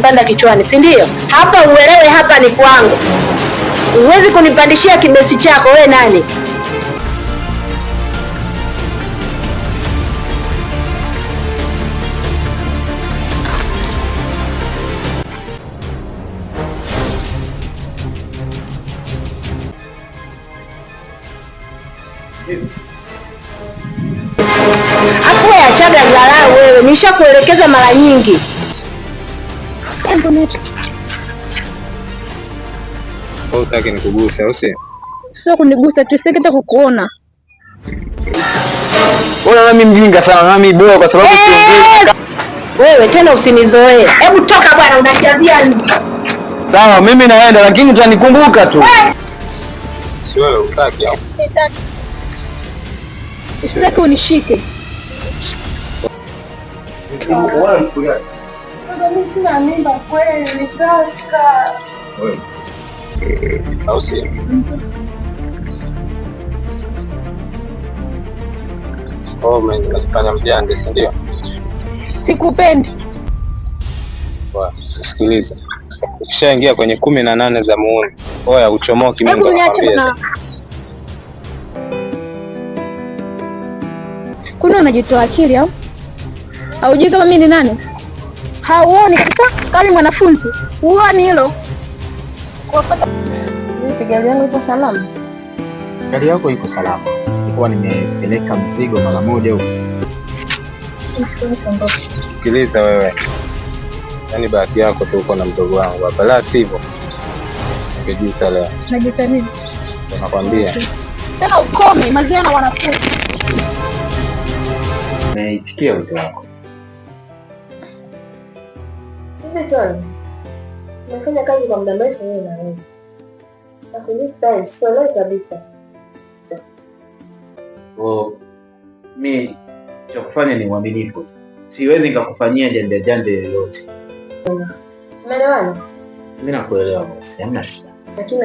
Panda kichwani, si ndio? Hapa uelewe, hapa ni kwangu. Huwezi kunipandishia kibesi chako, we nani? Afu wewe achaga dharau wewe, nishakuelekeza mara nyingi. Wewe hutaki nikuguse au sio? Sio kunigusa tu, sitaki hata kukuona. Wewe nami mjinga sana, nami bora kwa sababu siongei. Wewe tena usinizoee. Hebu toka bwana, unachazia nje. Sawa, mimi naenda lakini utanikumbuka tu. Si wewe hutaki au? Sitaki. Sitaki unishike. Mimi sina mimba kweli, kaka. Wewe. Au sio? Oh, unajifanya mjanja, si ndio? Sikupendi. Poa, Sikiliza. Ukishaingia kwenye 18 za muuni, oya uchomoki, mimi Hebu ndo niache nakwambia. bwana. Kuna unajitoa akili au? Haujui kama mimi ni nani? Hauoni kabisa kama ni mwanafunzi. Huoni hilo? Vipi, gari yangu ipo salama? Gari yako iko salama. Nilikuwa nimepeleka mzigo mara moja huko. Sikiliza wewe, yaani bahati yako tu uko na mdogo wangu hapa, la sivyo ungejuta leo. Najuta nini? Ndo Nakwambia Tena ukome mazoea na wanafunzi. Naitikia wito wako. Hivi Tony, nimefanya kazi kwa muda mrefu mimi na wewe. Na this time sikuelewi kabisa. Kwa mi cha kufanya ni uaminifu. Siwezi nikakufanyia janja janja yoyote. Umeelewana? Mimi nakuelewa bosi, hamna shida. Lakini